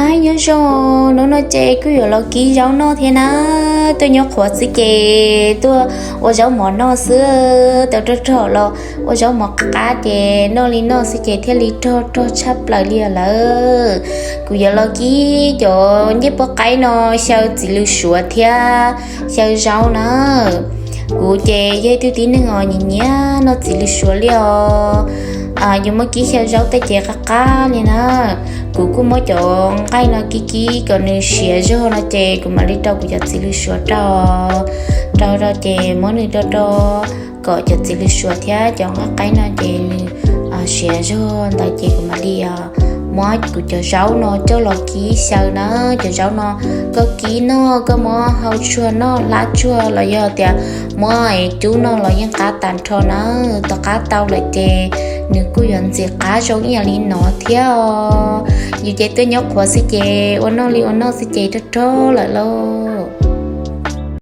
Ab, nyob zoo, hnub no ces kuj yuav los kib zaub noj thiab na. Tuaj nyob qhuav xwb ces tuaj ua zaub mov noj xwb, tau rog rog los ua zaub mov qab qab ces noj li noj xwb ces thiaj li rog rog tshaj plaws li lawm. Kuv yuav los kib cov ncej puab qaib no xyaw txiv lws suav thiab xyaw zaub na. Kuv ces yog ib tug tib neeg os nyiam nyiam noj txiv lws suav li os. Yuav muab kib xyaw zaub tej ces qab qab li na. Kuv kuj muab cov nqaij no kib kib kom nws siav zog no ces kuv mam li rau kuv cov txiv lws suav rau, rau rau ces muab nws rau rau kom cov txiv lws suav thiab cov nqaij qaib no ces nws siav zog ntawd ces kuv mam li muab kuv cov zaub no coj los kib xyaw na. Cov zaub no koj kib noj, koj muab hau tsuag noj, hlab tsuag los yog tias muab cub noj los yeej qab tag nrho na. Tom qab tau lawm ces nws kuj yuav ntxim qab zoo ib yam li no thiab os. Yus ces tuaj nyob qhuav xwb ces ua noj li ua noj xwb ces rog rog lawm lauj.